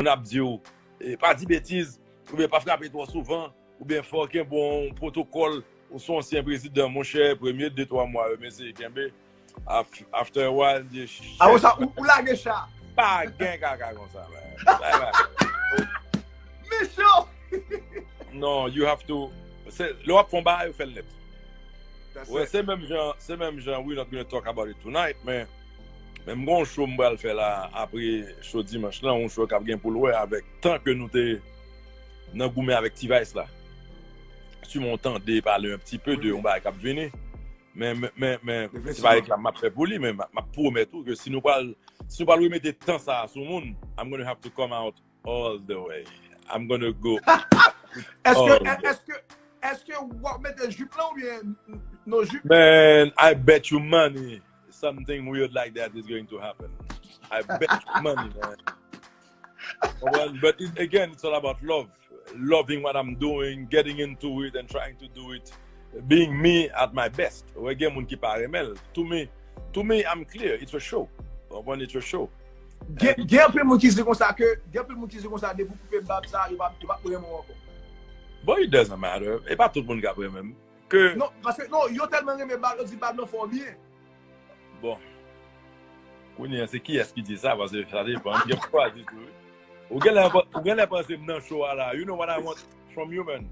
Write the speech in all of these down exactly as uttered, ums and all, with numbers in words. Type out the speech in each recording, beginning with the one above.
moun ap di w, eh, pa di betiz, oubyen pa frape twò souvan, oubyen fò w kenbe yon pwotokòl, ou se yon ansyen prezidan, monchè, premye de twa mwa yo, mesye, kenbe. Af- After a while, di, Apre sa, ou, ou lage cha. Pa gen kaka konsa, man. Bay, bay. Mechan! No, you have to. Se, lè w ap fè yon bagay, ou fè l nèt. That's Well, it. Se menm jan, se menm jan, we not gonna talk about it tonight, men men m gen yon show m pral fè la apre show dimanch lan, yon show k ap gen pou l wè avèk tan ke nou te nan goumen avèk T-Vice la. Siman w tande pale un petit peu de yon bagay k ap vini. Men, men, men, men se pa Efektivman. reklam m ap fè pou li, men m ap- m ap pwomèt ou ke si nou pral si nou pral remete tan sa a sou moun, I'm gonna have to come out all the way. I'm gonna go Èske, all the way. èske, èske w ap mete jip lan oubyen no jip? Man, I bet you money something weird like that is going to happen. I bet you money, man. But it, again, it's all about love. Loving what I'm doing, getting into it and trying to do it. Being me at my best. Wè gen moun ki pa renmen l. To me, to me, I'm clear. It's a show. Konprann, it's a show. Gen gen anpil moun ki di konsa ke, gen anpil moun ki di konsa depi w koupe bab sa, yo pa yo pa renmen w ankò. But it doesn't matter. E pa tout moun k ap renmen m. Ke Non, paske non, yo tèlman renmen bab, yo di bab lan fè w byen. Bon. Kounye a, se kiyès ki di sa? Paske sa depann. Gen pwa di tou, wi. Ou gen lè ou gen lè panse m nan show a la. You know what I want from you, man?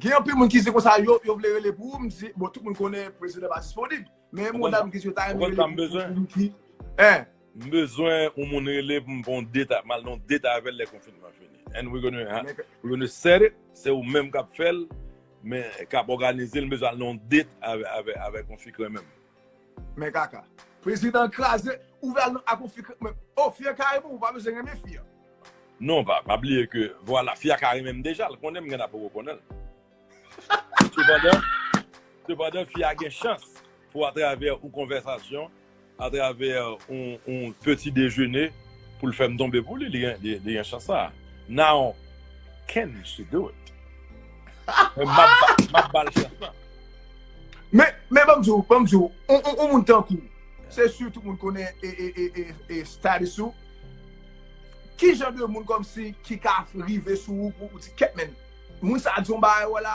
Gen anpil moun ki di konsa, yo, yo vle rele pou ou, m di, bon, tout moun konnen prezidan pa disponib. Men Ou moun konn- dam ki di yo ta ou renmen konn rele sa m pou- bezwen? pou- pou- Hein? M bezwen yon moun rele pou m fè yon date, m al nan yon date avè l lè konfinman fini. And we're gonna, ha- Men- we're gonna set it. Se ou menm k ap fè l, men k ap òganize l, m bezwen al nan yon date avè, avè, avè yon fi k renmen m. Men kaka. Prezidan kraze, ouvè l nan ak yon fi k- men, oh, fi an ka renmen w, ou pa bezwen renmen fi an. Non, pa, pa bliye ke, vwala, fi a ka renmen m deja, l konnen m gen apoko konnen l. Sepandan, sepandan, fi a gen chans pou atravè yon konvèsasyon, atravè yon, yon peti dejene, pou l fè m tonbe pou li, li gen, li, li gen chans sa. Now, can she do it? Men m ap ba- m ap ba l chans la. Men, men ban m di w, ban m di w, on, on, on moun tankou, se si tout moun konnen e, e, e, e, e status ou. Ki jan de moun kòmsi ki ka rive sou ou pou ou di kèt men, moun sa a di yon bagay wè la,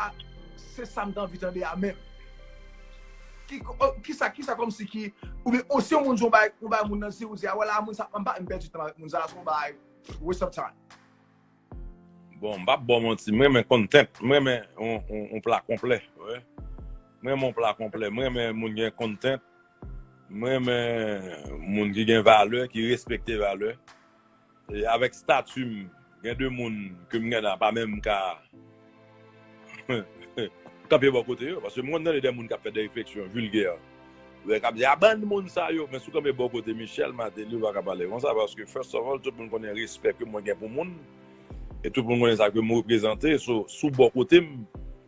se sa m te anvi tande a menm. Ki, ki sa, ki sa kòmsi ki, oubyen osi yon moun di yon bagay, yon bagay moun nan di, ou di, a wè la, moun sa, m pa m pèdi tan avèk moun sa, se yon bagay, waste of time. Bon, m p ap ba w manti, m renmen content, m renmen yon, yon, yon pla konplè, wi. M renmen yon pla konplè, m renmen moun gen content, m renmen moun ki gen valè, ki respekte valè. E avèk stati m, gen de moun ke m gen la, pa menm ka kanpe bò kote yo. Paske m konn tande de moun k ap fè de refleksyon vilgè. Ou wè k ap di, a bann moun sa yo, men si w kanpe bò kote Michel Martelly, ou pa ka pale konsa, paske first of all, tout moun konnen respè ke mwen gen pou moun, e tout moun konnen sa ke m reprezante, so, sou bò kote m,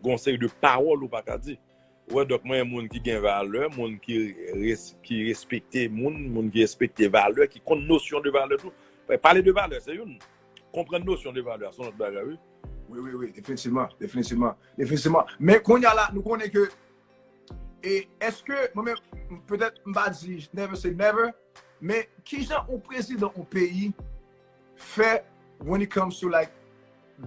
gen yon seri de pawòl ou pa ka di. Ou wè, donk, mwen, moun ki gen valè, moun ki res, ki respekte moun, moun ki respekte valè, ki konn nosyon de valè tou. Pale de valè, se youn. Konprann nosyon de valè, se yon lòt bagay, wi. Wi, wi, wi, definitivman, definitivman, definitivman. Men kounye a la, nou konnen ke, e èske, mwen menm, petèt m pa di never say never, men kijan yon prezidan yon peyi fè when it comes to like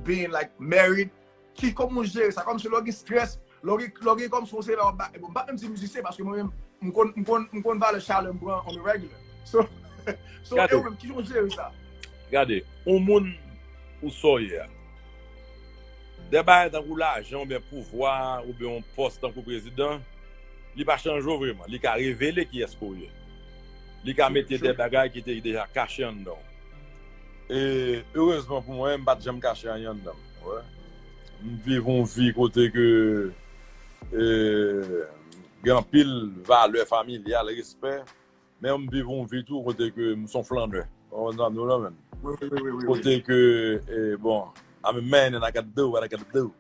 being like married, ki kòman w jere sa, kòmsi lè w gen strès, lè w gen, lè w gen kòmsi yon se la w ap ba, bon, m pa menm di mizisyen, paske mwen menm, m konn, m konn, m konn valè chalè m pran on a regular. So, so, Gade. E ou menm, kijan w jere sa? Gade, yon moun ou sa w ye a. De bagay tankou lajan, oubyen pouvwa, oubyen yon pòs tankou prezidan, li pa chanje w vreman. Li ka revele kiyès ke w ye. Li ka mete de bagay ki te deja kache anndan w. E erezman pou mwen, m pa t janm kache anyen anndan m. Wè. M viv yon vi kote ke, e, gen anpil valè familyal, respè, men m viv yon vi tou kote ke m se yon flannè. Ou konprann sa m di w la, menm? Wi, wi, wi, wi, wi, wi. Kote ke, e, bon, I'm a man and I gotta do what I gotta do.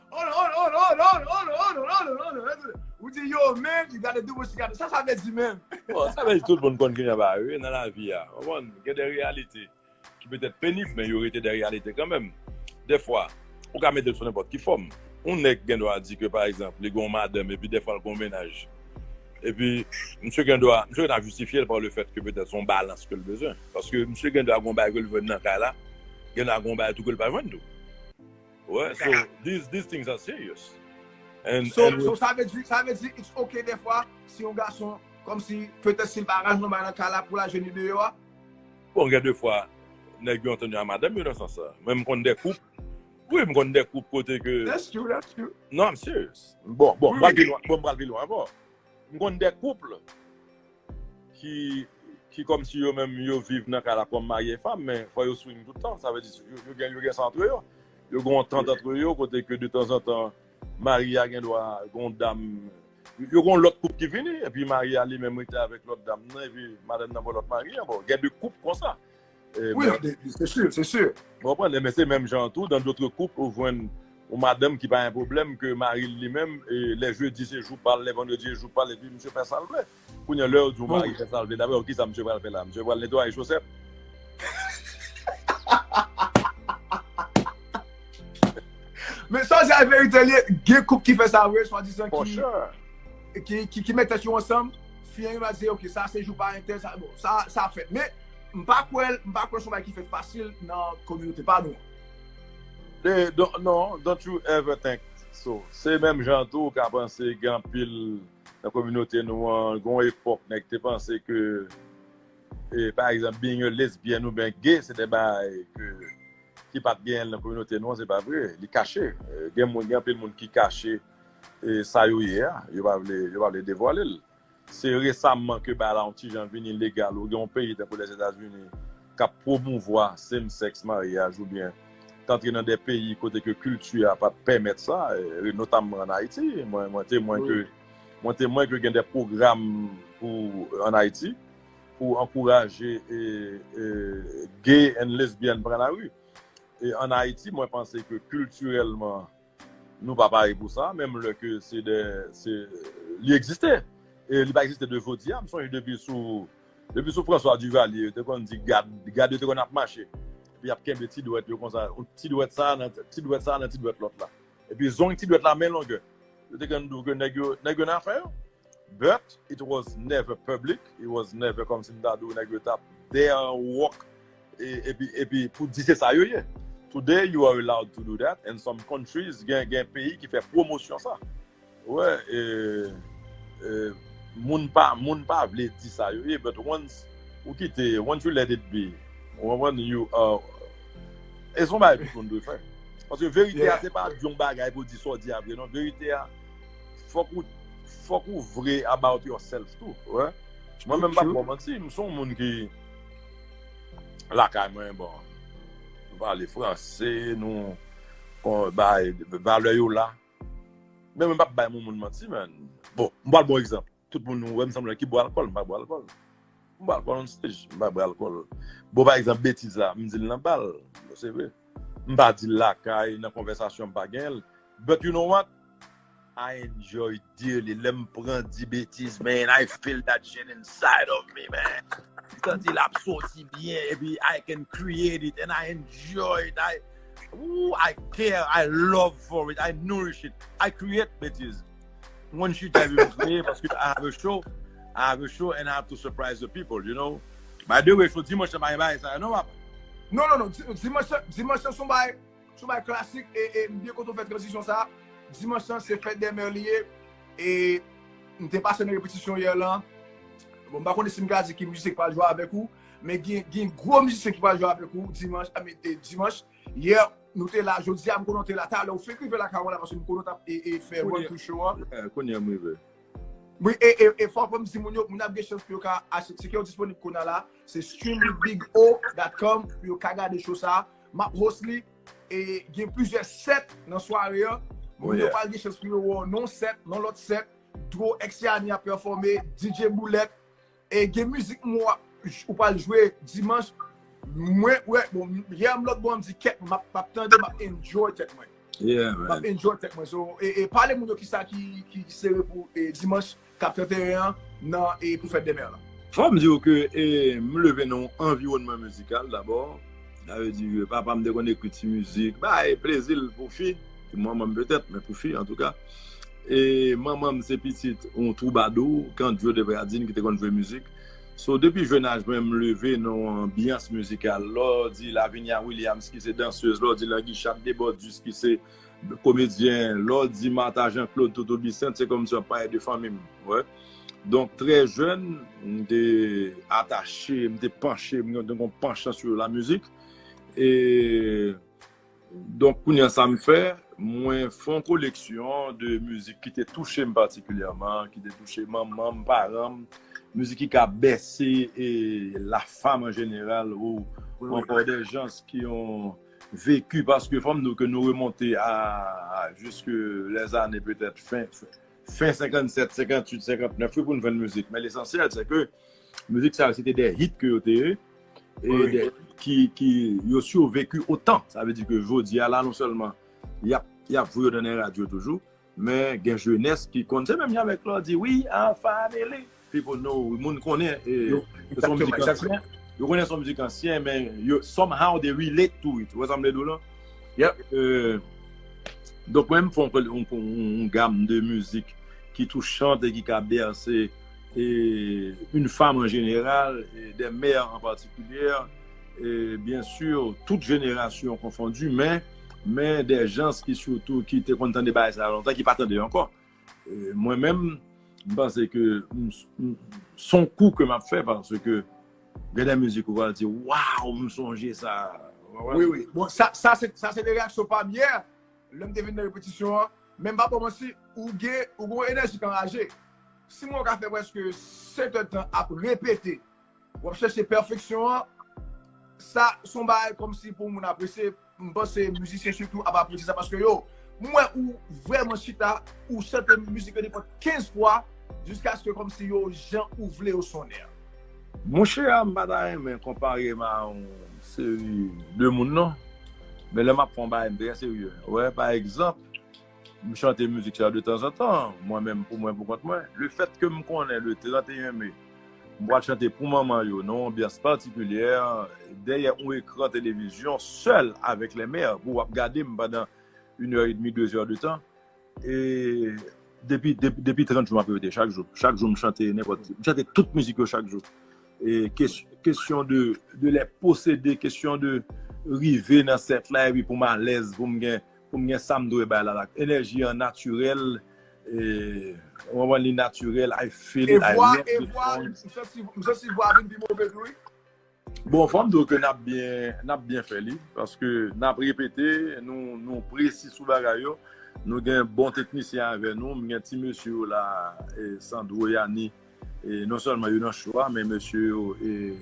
Hold on, hold on, hold on, hold on, hold on, hold on, hold on, hold on. Ou di, yo, man, you gotta do what you gotta do. Sa, sa vle di, man. Bon, sa vle di tout moun konn ki jan bagay yo ye nan lavi a. Ou konprann? Gen de reyalite ki petèt penib, men yo rete de reyalite kanmenm. Dèfwa, ou ka mete l sou nenpòt ki fòm. Yon nèg gen dwa di ke, pa egzanp, li gen yon madanm epi dèfwa l gen yon mennaj. Epi, misye gen dwa, misye gen dwa jistifye l pa le fèt ke petèt se yon balans ke l bezwen. Paske misye gen dwa gen yon bagay ke l jwenn nan kay la, gen dwa gen yon bagay tou ke l pa jwenn tou. Wè, so, these, these things are serious. And, So, and so sa vle di, sa vle di it's okay dèfwa si yon gason, kòmsi petèt si l pa aranj nan bay nan kay la pou l al jwenn li deyò a. Bon, gen de fwa, nèg yo antann yo a madanm yo nan sans sa. Mwen, m konn de koup. Wi, m konn de koup kote ke. That's true, that's true. Non, I'm serious. Bon, bon, m pral pi lwen, bon, m pral pi lwen ankò. M konn de koup ki, ki kòmsi yo menm yo viv nan kay la kòm mari e fanm, men fò yo swing tout tan. Sa vle di, yo, yo gen, yo gen sa antre yo. Yo gen yon tant antre yo, kote ke de tanzantan, mari a gen dwa, gen yon dam, yo gen yon lòt koup ki vini, epi mari a li menm rete avèk lòt dam nan, epi madanm nan pran lòt mari an. Bon, gen de koup konsa. E, Wi, men, se sur, se sur. Ou konprann? Men se menm jan tou, dans d'autres couples, ou jwenn yon madanm ki pa gen pwoblèm ke mari l li menm, e, lè jedi se jou pa l, lè vandredi se jou pa l, epi misye fè sa l vle. Kounye a, lè yo di w mari fè sa l vle, daprè w, kisa misye pral fè la? Misye pral netwaye chosèt? Men sa w di a verite li ye, gen koup ki fè sa vre, swadizan For ki, sure. ki, ki, ki met tèt yo ansanm, fi an yo va di, ok, sa se jou pa entèl, sa, bon, sa, sa fèt. Men, m pa kwè, m pa kwè se yon bagay ki fèt fasil nan kominote pa nou an. Eh, don't, non, don't you ever think so. Se menm jan tou ou ka panse gen anpil nan kominote nou an, gen yon epòk nèg te panse ke, eh, pa egzanp, being a lesbian oubyen gay, se de bagay ke, ki pa t genyen nan kominote nou an, se pa vre. Li kache. Eh, gen moun, gen anpil moun ki kache, eh, sa yo ye a. Yo pa vle, yo pa vle devwale l. Se resaman ke bagay la yon ti jan vini legal. Ou gen yon peyi tankou Lèzetazini k ap pwomouvwa same sex maryaj oubyen k antre nan de peyi kote ke kilti a pa t pèmèt sa, eh, notamman ann Ayiti. Mwen, mwen temwen ke, mwen temwen ke gen de pwogram pou, ann Ayiti, pou ankouraje, eh, eh, gay and lesbian pran lari. E ann Ayiti, mwen panse ke kiltirèlman, nou pa pare pou sa, menm lè ke se de, se, li egziste. E li pa egziste de jodi a, m sonje depi sou, depi sou François Duvalier, yo te konn di gad, gad yo te konn ap mache. Epi y ap kenbe ti dwèt yo konsa, ti dwèt sa nan, ti dwèt sa nan ti dwèt lòt la. Epi zong ti dwèt la men longè. Yo te konn di w ke nèg yo, nèg yo nan afè yo. But it was never public, it was never kòmsi m ta di w nèg yo t ap dè an wòk, e, epi, epi pou di se sa yo ye. Today you are allowed to do that, and some countries, gen, gen peyi ki fè pwomosyon sa. Wè, e, e, moun pa, moun pa vle di sa yo ye, but once ou kite, once you let it be, ou konprann, you, uh, e se yon bagay tout moun dwe fè. Paske verite a, se pa di yon bagay pou di sa w di a vre, non. Verite a, fòk ou, fòk ou vre about yourself tou, wè. Mwen menm, m p ap ba w manti, m se yon moun ki lakay mwen, bon, nou pale franse, nou, kon, bay, valè yo la. Men mwen p ap bay yon moun manti, man. Bon, m pral ba w egzanp. Tout moun wè m sanble ki bwè alkòl, m pa bwè alkòl. M bwè alkòl on stage, m pa bwè alkòl. Bon, pa egzanp, betiz la, m di l nan bal. Se vre. M pa di l lakay, nan konvèsasyon, m pa gen l. But you know what? I enjoy dearly. Lè m pran di betiz, man, I feel that shit inside of me, man. M santi l ap soti byen, epi I can create it, and I enjoy it. I, ooh, I care, I love for it, I nourish it. I create betiz. Mwen, m chita epi m kreye, paske I have a show, I have a show, and I have to surprise the people, you know. By the way, show dimanch nan pa gen bagay sa yo, non, papa? Non, non, non, di- dimanch, dimanch nan se yon bagay, se yon bagay klasik, e, e m byen kontan w fè tranzisyon sa. Dimanch nan se fèt dè mè li ye, e m te pase nan repetisyon yè lan. Bon, m pa konnen si m ka di ki mizisyen ki pral jwe avèk ou, men gen, gen gwo mizisyen ki pral jwe avèk ou dimanch, I mean, e, dimanch. Yè, nou te la, jodi a, m konnen w te la, talè, ou fenk rive lakay mwen la, paske m konnen w t ap, e, e, fè run pou show an. Eh, kounye a m rive. Wi, e, e, e fò m di moun yo, moun ap gen chans pou yo ka achte tikè yo disponib kounye a la. Se stream with big o dot com pou yo ka gade show sa. M ap host li. E gen plizyè sèt nan sware an. Moun yo pral gen chans pou yo wè w nan yon sèt, nan lòt sèt. Dro Exiani ap pèfòme, D J Boulèt. E gen mizik mwen w ap, ou pral jwe dimanch. Mwen, wè, bon, yè m lòt bò, m di kèt, m ap, m ap tande, m ap enjoy tèt mwen. Yeah, M ap man. Enjoy tèt mwen. So, e, e pale moun yo kisa ki, ki sere pou e, dimanch k ap trannteyen an nan e pou fèt dè mè lan. Fò m di w ke e, m leve nan yon anviwònman mizikal dabò. Sa vle di ke papa m te konn ekri ti mizik, bay plezi l pou fi, pou manman m petèt, men pou fi antouka. E manman m se pitit yon twoubadou, Kandjo de Pradine, ki te konn jwe mizik. So, depi jennaj mwen, m leve nan yon anbyans mizikal. Lè w di Lavinia Williams, ki se dansez, lè w di Languichatte Desbordus, ki se komedyen, lè w di Martha Jean-Claude, Toto Bissainthe, se kòmsi w ap pale de fanmi m. Wè. Donk, trè jèn, m te atache, m te panche, m te gen yon pansman sou la mizik. E Donk, kounye a, sa m fè, mwen fè yon koleksyon de mizik ki te touche m patikilyèman, ki te touche manman m, paran m, mizik ki ka bèse e la fam an jeneral ou, ou ankò de jan ki yon veki, paske fò m di w ke nou remonte a, a jiske lèzane petèt fen, fen senkannsèt, senkantuit, senkantnèf, wi, pou n jwenn mizik. Men lesansyèl, se ke mizik sa yo, se te de hit ke yo te ye, e de, ki, ki yo sivveki otan. Sa vle di ke jodi a la, non sèlman y ap, y ap jwe yo nan radyo toujou, men gen jenès ki konn, se menm jan avèk lè w di, wi, a family. People know, moun konnen, e, se yon mizik ansyen. Yo konnen se yon mizik ansyen, men yo, somehow they relate to it. Ou wè sa m vle di w lan? Yep. E, donk, mwen, m fè yon, yon, yon, yon gam de mizik ki touchante, ki ka bèse, e, une femme en général, e des mères en particulier, e, bien sûr, toute génération confondue, men, men des gens ki sitou, ki te konn tande bagay sa lontan, ki pa tande ankò. E, mwen menm, m panse ke m, m, se yon kou ke m ap fè, paske gen de mizik ou pral di, waw, m sonje sa. Wi, wi. Bon, sa, sa se, sa se de reyaksyon pa m yè, lè m te vin nan repetisyon an. Men m pa ba w manti, ou gen, ou gen yon enèji k anraje. Si mwen ka fè prèske sèt èdtan ap repete, w ap chèche pèfeksyon an, sa se yon bagay kòmsi pou moun apresye, m panse mizisyen sitou ap apresye sa, paske yo, m wè ou vrèman chita, ou chante mizik yo nenpòt kenz fwa, jiskaske kòmsi yo jan ou vle yo sonnen an. Monchè, m pa ta renmen konpare m a yon seri de moun, non. Men lè m ap fè yon bagay, m trè serye. Wè, pa egzanp, m chante mizik sa de tanzantan, mwen menm, pou mwen, pou kont mwen. Lefèt ke m konnen le trant et un me, m pral chante pou manman yo, nan yon anbyans patikilyè, dèyè yon ekran televizyon, sèl avèk lè mè, pou w ap gade m pandan inè edmi, dezè de tan. E depi, depi, depi trant jou, m ap repete chak jou. Chak jou, m chante nenpòt, m chante tout mizik yo chak jou. E kes-, kesyon de, de lè posede, kesyon de rive nan sèt la, epi pou m alèz, pou m gen, pou m gen sa m dwe bay la, la. Enèji an natirèl, e, ou konprann, li natirèl, I feel it, I love the song. E vwa, e vwa, m santi, m santi vwa vin pi move tou, wi. Bon, fò m di w ke n ap byen, n ap byen fè li, paske n ap repete, nou, nou presi sou bagay yo. Nou gen bon teknisyen avè nou, m gen ti mesye yo la, e, Sandro, Yani, e, non sèlman yo nan cho a, men mesye yo, e,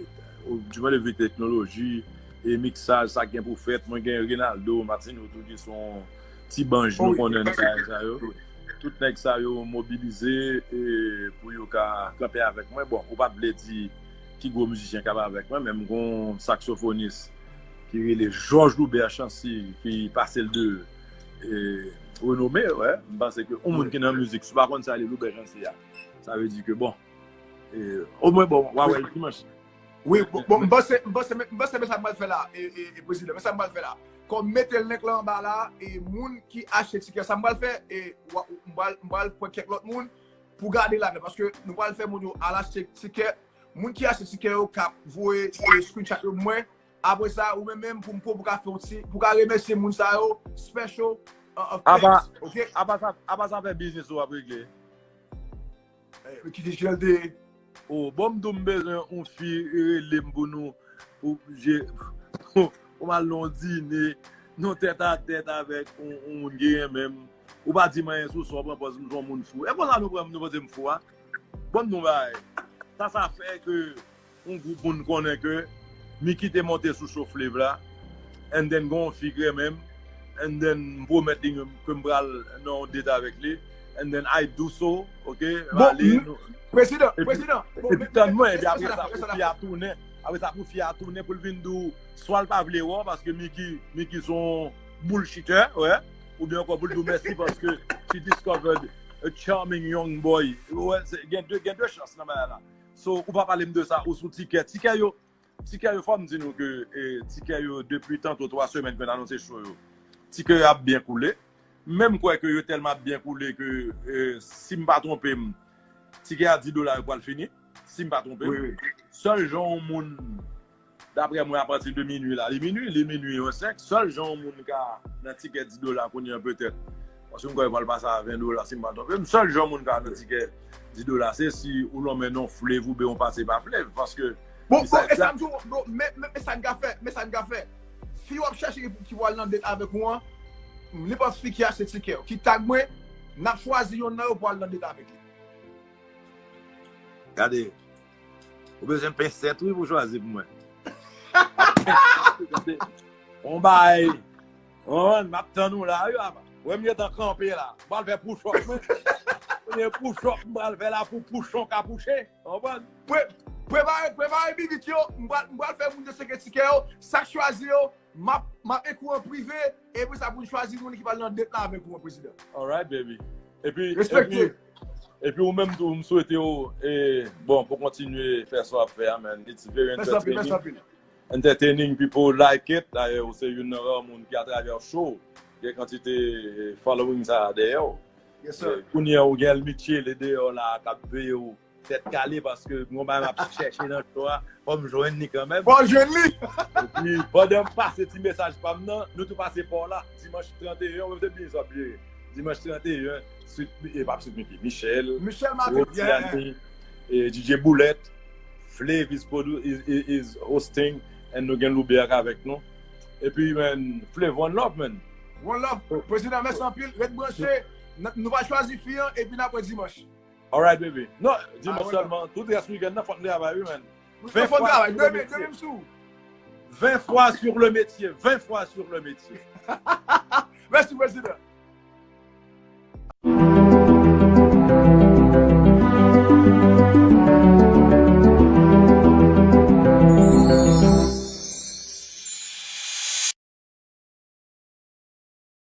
o, du point de vue teknoloji, e miksaj, sa k gen pou fèt, mwen gen Renaldo Martino tou ki se yon ti banj nou konnen nan bagay sa yo. Tout nèg sa yo mobilize, e, pou yo ka kanpe avèk mwen. Bon, ou pa t vle di ki gwo mizisyen k ap avèk mwen, men m gon saksofonis ki rele Georges Loubert Chancy, ki pase l de, e, renome, wè. M panse ke yon moun ki nan mizik, si w pa konn sa li Loubert Chancy a, sa vle di ke, bon, e, omwen, bon, w a wè l dimanch. Wi, bon, bon, m panse, m panse, m panse men sa m pral fè la, e, e, e, prezidan, men sa m pral fè la. Kòm mete link lan anba la, e moun ki achte tikè, sa m pral fè, e, w a, m pral, m pral pran kèk lòt moun pou gade ladan, paske nou pral fè moun yo al achte tikè. Moun ki achte tikè yo ka voye, e, screenshot yo mwen. Apre sa, ou menm menm pou m, pou, pou ka fè yon ti, pou ka remèsye moun sa yo, special, uh, uh, thanks, ok? Apa sa, apa sa fè biznis ou ap regle? Eh, ki G L D? Oh, bon, m tou m bezwen yon fi rele m pou nou, pou je, pou m al nan yon dine, nan tèt a tèt avèk yon, yon moun ki renmen m. Ou pa di m anyen sou sa, w pran pòz m se yon moun fou. E konsa nou pran m, nou panse m fou a? Bon, nou bay. Sa, sa fè ke yon gwoup moun konnen ke Mickey te monte sou Cho Flav la, and then gen yon fi k renmen m, and then m pwomèt li ke m pral nan yon date avèk li, and then I do so, ok? M ale, nou, prezidan, epi, prezidan, bon, epi tann mwen, epi apre sa, pou fi a tounen, apre sa, pou fi a tounen, pou l vin di w, swa l pa vle wè w, paske Mickey, Mickey se yon bullshitter, wè, oubyen ankò pou l di w mèsi paske she discovered a charming young boy. Wè, se, gen de, gen de chans nan bagay la. So, ou pa pale m de sa, ou sou tikè. Tikè yo, tikè yo, fò m di nou ke, e, tikè yo, depi tanto twa semèn ke n anonse cho yo, tikè yo ap byen koule. menm kwè ke yo tèlman ap byen koule ke, eh, si m pa twonpe m, tikè a dis dola yo pral fini, si m pa twonpe m. Sèl jan yon moun, daprè mwen, apati de minui la, li minui, li minui yon senk, sèl jan yon moun ka nan tikè dis dola kounye an petèt, paske m kwè yo pral pase a ven dola si m pa twonpe m, sèl jan yon moun ka nan tikè dis dola, se si ou lonmen non Flave oubyen ou pase pa Flave, paske Bon, bon, e sa m di w, bon, men, men, men sa n ka fè, men sa n ka fè. Fi w ap chèche ki, ki pral nan date avèk ou an, nenpòt fi ki achte tikè yo, ki tag mwen, n ap chwazi yonn nan yo pou al nan date avèk li. Gade, ou bezwen pensèt, wi, pou chwazi pou mwen. On bay. On, m ap tann ou la, wi, papa. Wè m gentan kanpe la. M pral fè push-up, mwen. Premye push-up m pral fè la pou pouchon ka pouche. Konprann? Pre-, prepare, prepare bibit yo. M pral, m pral fè moun yo seke tikè yo. Sa k chwazi yo, m ap, m ap ekri w an prive. Epi sa pou n chwazi moun ki pral nan date la avèk ou an, prezidan. Alright, baby. Epi, Respekte. Epi, epi ou menm tou, m swete w, e, bon, pou kontinye fè sa w ap fè a, man. It's very Mèsi anpil, mèsi entertaining. Anpil. Entertaining, people like it. Dayè, ou se youn nan ra moun ki atravè show gen kantite following sa a dèyè w. Yes, sir. Eh, kounye a, ou gen El Michele deyò la k ap veye w tèt kale paske m gon bagay m ap chèche nan show a, fò m jwenn li kanmenm. Fò w jwenn li. Epi, pandan m pase ti mesaj pa m nan, nou tou pase pa w la, dimanch trannteyen, ou menm se byen sa byen. Dimanch trannteyen, Sweet, e p ap Sweet Micky, Michel, Michel Martelly, yeah, Rotiani, e D J Boulèt, Flav is, produ- is, is, is hosting, and nou gen Louberk avèk nou. Epi, man, Flav, one love, man. One love. Prezidan, mèsi anpil. Ret branche. N- Nou va chwazi fi an, epi n ap wè dimanch. Alright, baby. Non, dimanch sèlman. Tout rès wikenn nan, fòk n travay, wi, man. Ven fwa sur le métier. Ven fwa sur le métier. Ven fwa sur le métier. Mèsi, prezidan.